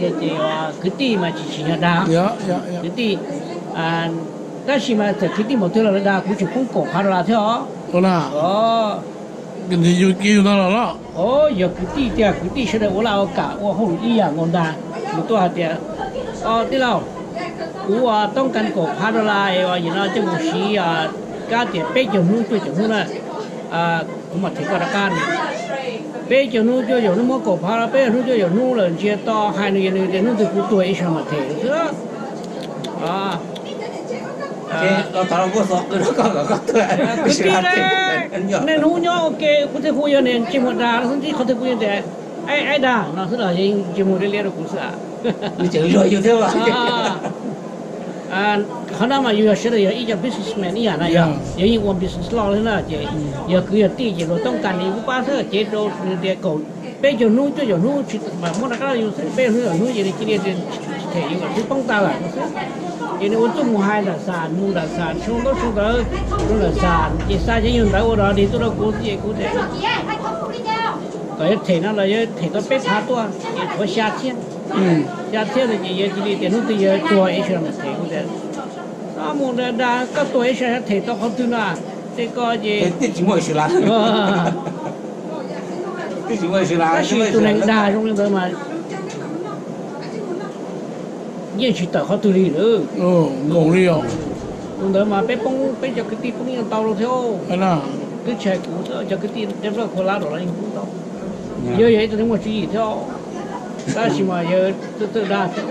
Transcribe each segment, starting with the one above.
Ces kwv tij mas tsis tsim nyog dag kwv tij, tab sis mas txawm kwv tij npaum twg los lawv dag kuv tseem poob kaum phav dollar thiab os. Yog kwv tij tiag kwv tij sawv daws ua laj ua kam ua hauj lwm ib yam nkaus ntag. Nws tuaj hais tias, tij laug, kuv ua toob kas kaum phav dollar es nim no coj mus siv kab tias peb caug hnub cuaj caum hnub na, kuv mam them koj rov qab no. Peb caug hnub cuaj caum hnub muab kaum phav, peb caug hnub cuaj caum hnub lawm ntsia to hais nws, yog nws tias hnub twg kuv tuag ib sij mam them xwb. Kwv tij, nej hnub nyob ua ke, kuv thiaj hu yog niag ntsej muag dag xwb, qhov twg kuv yeej tias aib dag no xwb los yeej ntsej muag liab liab rau kuv xwb. Qhov no mas yus yog sawv daws yog ib co businessman ib yam na, yog yus yeej ua business loj thiab na, ces yog kwv yog tij ces luag toob kas nws kuj pab xwb, ces rau nws tias kaum, peb caug hnub cuaj caum hnub tsis muab rov qab rau yus xwb, peb caug hnub caum hnub ces nws cia li tsis them yus lawm, twb poob tag lawm no xwb. Ces nws ua txuj mus hais nram xam, mus nram xam, sau ntaub sau ntawv rau nram xam, ces xa cov nyuag ntawv ua dog dig tuaj rau kuv xwb, ces kuv tias kom yuav them no los yuav them tau peb phav tuaj, ces tshuav xya txhiab. Xya txhiab no ces yawg cia li tias hnub twg yawg tuag ib sij mam them. Kuv tias, mus dag dag koj tuag ib sij them tau qhov twg no, tej ko ces tab sis tus neeg dag zoo li ntawd mas yeej tsis tawm qhov twg li lawm. Tus ntawd mas peb poob, peb cov kwv tij poob yeej tau lawm thiab. Twb tsis hais kuv, cov kwv tij deb plab khua lab los yeej poob tau. Yawg yog ib tug neeg muaj tswv yim thiab, tab sis mas yawg txawj txawj dag thiab.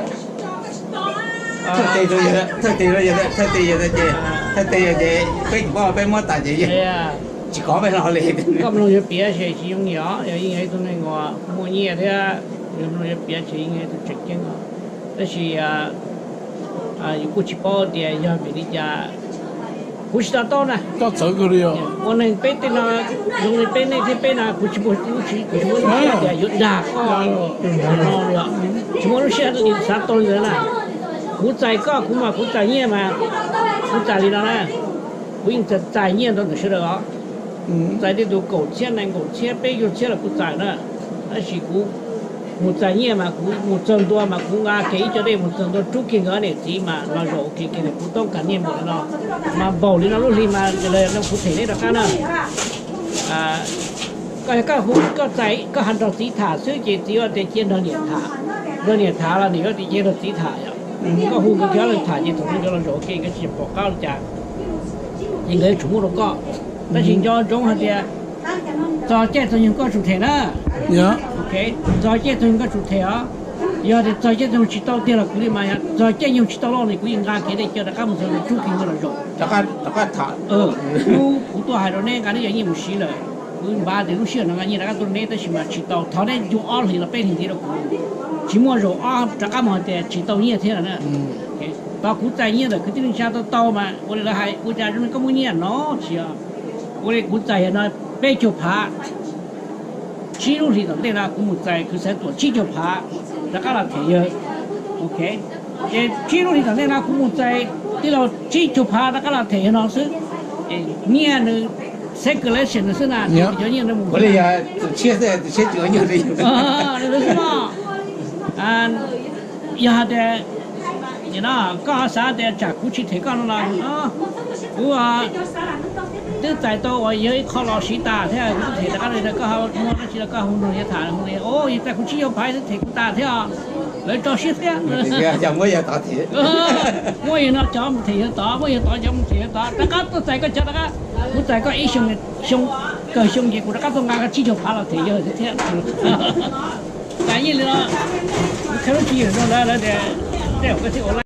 Thawj tes, thawj tes, thawj tes yog ces peb tsis paub, peb muab tas ces tsis kov peb los li. Koj mloog yuav piav ces tsis yooj yim os, yog yeej yog ib tug neeg uas muaj nyiaj thiab, yog mloog yuav piav ces yeej yog ib tug tseem ceeb os. Tab sis yus kuj tsis paub tias yog vim li cas. Kuv tsis to taub na. Ua neeg peb tej no, zoo li peb nej thiab peb no, kuv tsis muaj lub siab tias yuav dag koj, tsis muaj lub siab xav tau li ntawd na. Kuv txais koj, kuv mas kuv txais nyiaj mas kuv txais li no na. Kuv yeej txais nyiaj ntau ntawm sawv daws os. Txais tej tus kaum txhiab, nees nkaum txhiab, peb caug txhiab los kuv txais na. Tab sis kuv mus txais nyiaj mas kuv mus txog ntua mas kuv nqa kiag ib co dej mus txog ntua rub kiag nkawd niam txiv mas los zaum ua ke kiag, kuv toob kas nyiaj npaum li no, mas npaum li no lub hli mas lawv no kuv them neb rov qab na. Koj, koj hu, koj txais, koj hais nrog txiv tham xwb ces txiv yuav tias cia nrog niam tham, nrog niam tham los niam yuav tias cia nrog txiv tham yom. Koj hu nkawd kiag ob leeg tham ces thaum no nkawd los zaum ua ke nkawd tsis pom qab li cas, ces nkawd yuav tsum muab rau koj. Tab sis nco ntsoov hais tias txog caij txog nyoog koj tsum them na. Txog caij txog nyoog koj tsum them os. Yog tias txog caij txog nyoog tsis tau tiag los kuv li mas, yog txog caij nyoog tsis tau loj li kuv yeej nqa kiag dej coj rov qab mus txog tus rub kiag nkawd los zaum. Kuv tuaj hais rau neb, nqa neb cov nyiaj mus siv lawm, kuv npaj tias lub sij hawm no nqa nyiaj rov qab tuaj rau neb, tab sis mas tsis tau, thov neb ncua ob hlis los peb hlis ntxiv rau kuv. Tsis muaj zaum ob rov qab mus hais tias tsis tau nyiaj thiab lawm na. Tau kuv txais nyiaj ntawm kwv tij neej tsa tau tau mas ua li lawv hais ua cas zoo li koj muaj nyiaj no tsis yog. Ua li kuv txais yog no peb caug phav. Tsib lub hlis tom ntej no kuv mus txais kwv Xaiv Tuam tsib caug phav, rov qab los them yawg. Ok, ces tsib lub hlis tom ntej no kuv mus txais tij laug tsib caug phav rov qab los them yawg no xwb. Nyiaj nws circulation nws xwb na, cov nyiaj nws mus li. Yog hais tias, no, koj xav tias tsam kuv tsis them koj no los, kuv twb txais tau uas yog ib qho los siv tas thiab kuv twb them rov qab li, koj ho muaj dab tsi los koj hu nrog yawg tham, yawg txais kuv tsib caug phav twb them kuv tas thiab. Lawv tso siab thiab. Muab yawg no cov mus them yawg tod, muab yawg tod cov mus them yawg tod, rov qab tuaj txais koj cov rov qab. Kuv txais koj ib xyoo, xyoo, kawg xyoo ces kuv rov qab tuaj nqa koj tsib caug phav los them yawg thiab. Txais nyiaj li no, kuv qhia lub tswv yim rau lawv, lawv tias tej zaum koj thiaj ua laj.